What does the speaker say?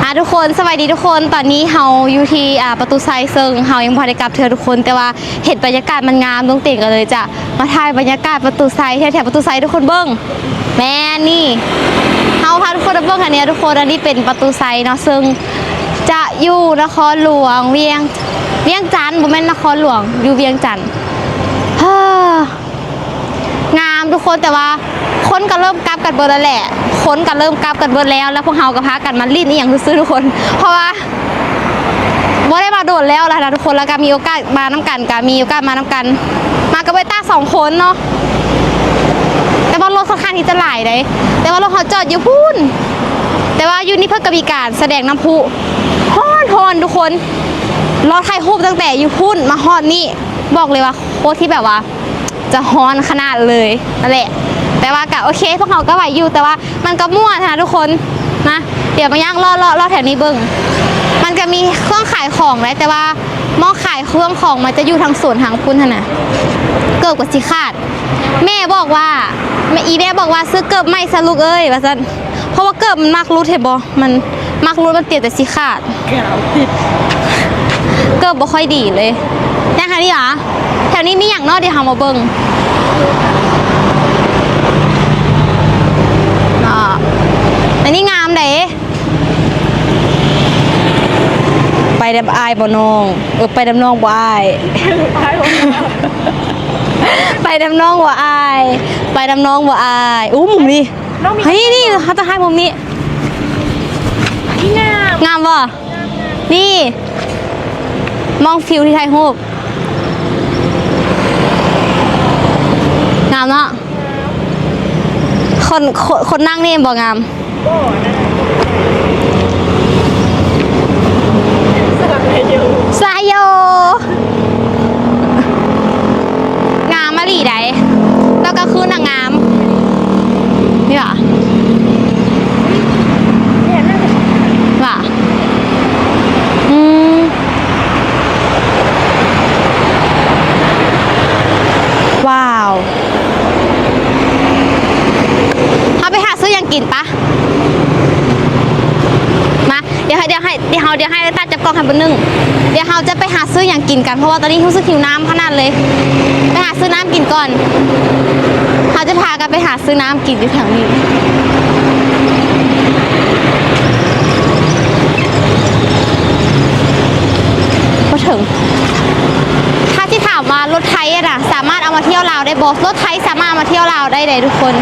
ອ່າ ທຸກຄົນ ສະບາຍດີທຸກຄົນ. ຕອນນີ້ເຮົາຢູ່ທີ່ ອ່າ ປະຕູໄຊ ເຊິ່ງເຮົາຍັງບໍ່ໄດ້ກັບເທື່ອທຸກຄົນ, ແຕ່ວ່າເຫັນບັນຍາກາດມັນງາມ ນ້ອງເຕັງກໍເລີຍຈະມາຖ່າຍບັນຍາກາດປະຕູໄຊ ແຖວໆປະຕູໄຊໃຫ້ທຸກຄົນເບິ່ງ. ແມ່ນນີ້ ເຮົາພາທຸກຄົນມາເບິ່ງແຖວນີ້ທຸກຄົນ. ອັນນີ້ເປັນປະຕູໄຊເນາະ ເຊິ່ງຈະຢູ່ນະຄອນຫຼວງວຽງ ວຽງຈັນ ບໍ່ແມ່ນນະຄອນຫຼວງ ຢູ່ວຽງຈັນ. ເຮີ ງາມທຸກຄົນ ແຕ່ວ່າຄົນກໍເລີ່ມກັບກັນເບິດແລ້ວແຫຼະ ຄົນກໍເລີ່ມກັບກັນເບິດແລ້ວ ແລ້ວພວກເຮົາກໍພາກັນມາຫຼິ້ນອີ່ຫຍັງຊື່ໆທຸກຄົນ ເພາະວ່າບໍ່ໄດ້ມາດົນແລ້ວລະນະທຸກຄົນ ແລ້ວກໍມີໂອກາດມານຳກັນ ກໍມີໂອກາດມານຳກັນ ມາກັບເອື້ອຍຕ້າສອງຄົນເນາະ. ແຕ່ວ່າລົດຂ້ອນຂ້າງທີ່ຈະຫຼາຍໃດ ແຕ່ວ່າລົດເຮົາຈອດຢູ່ພຸ້ນ ແຕ່ວ່າຢູ່ນີ້ເພິ່ນກໍມີການສະແດງນ້ຳພຸ ຮ້ອນໆ ທຸກຄົນ ລໍຖ່າຍຮູບຕັ້ງແຕ່ຢູ່ພຸ້ນມາຮອດນີ້ ບອກເລີຍວ່າໂຄດທີ່ແບບວ່າ ຈະຮ້ອນຂະໜາດເລີຍນັ້ນແຫຼະ. ແຕ່ວ່າກະໂອເຄ ພວກເຮົາກໍໄຫວຢູ່ ແຕ່ວ່າມັນກໍມ່ວນຫັ້ນນະທຸກຄົນນະ. ດຽວມາຍ່າງເລາະ ເລາະ ເລາະແຖວນີ້ເບິ່ງ ມັນກໍມີເຄື່ອງຂາຍຂອງໄດ໋ ແຕ່ວ່າໝ່ອງຂາຍເຄື່ອງຂອງມັນຈະຢູ່ທາງໂຊນທາງພຸ້ນຫັ້ນນະ. ເກີບກໍຊິຂາດ ແມ່ບອກວ່າ ແມ່ ອີແມ່ບອກວ່າ ຊື້ເກີບໃໝ່ຊະລູກເອີຍ ວ່າຊັ້ນ ເພາະວ່າເກີບມັນມັກຫຼຸດ ເຫັນບໍ່ ມັນມັກຫຼຸດ ມັນຕຽມແຕ່ຊິຂາດ ກາວຕິດ ເກີບບໍ່ຄ່ອຍດີເລີຍ. ຍ່າງທາງນີ້ຫວາ ແຖວນີ້ມີຫຍັງເນາະ ດຽວເຮົາມາເບິ່ງເນາະ. ອັນນີ້ງາມເດ້ ໄປນຳອ້າຍບໍ່ນ້ອງ ເອີ ໄປນຳນ້ອງບໍ່ອ້າຍ ໄປນຳນ້ອງບໍ່ອ້າຍ ໄປນຳນ້ອງບໍ່ອ້າຍ. ໂອ້ ມຸມນີ້ ນ້ອງມີ ເຮີ້ຍ ນີ້ ເຮົາຕ້ອງຖ່າຍມຸມນີ້ ນີ້ງາມ ງາມບໍ່? ນີ້ ມອງຟິວທີ່ຖ່າຍຮູບ ງາມເນາະ. ຄົນ ຄົນ ຄົນນັ່ງນີ້ບໍ່ງາມ ສາຍໂຍ ງາມມະຫຼີໃດ໋ ຕອນກາງຄືນນະງາມ ນີ້ຫວາ ຫວາ ອືມ ວ້າວ ເຮົາໄປຫາຊື້ຫຍັງກິນປະ ມາ ດຽວໃຫ້ ດຽວໃຫ້ ດຽວເຮົາ ດຽວໃຫ້ເອື້ອຍຕ້າຈັບກ້ອງໃຫ້ເບິ່ງໜຶ່ງ ດຽວເຮົາຈະໄປຫາຊື້ຫຍັງກິນກັນ ເພາະວ່າຕອນນີ້ຮູ້ສຶກຫິວນ້ຳຂະໜາດເລີຍ ໄປຫາຊື້ນ້ຳກິນກ່ອນ ເຮົາຈະພາກັນໄປຫາຊື້ນ້ຳກິນຢູ່ແຖວນີ້ ບໍ່ເຖິງ ຖ້າຊິຖາມວ່າລົດໄທຫັ້ນນະ ສາມາດເອົາມາທ່ຽວລາວໄດ້ບໍ່? ລົດໄທສາມາດເອົາມາທ່ຽວລາວໄດ້ເດ້ທຸກຄົນ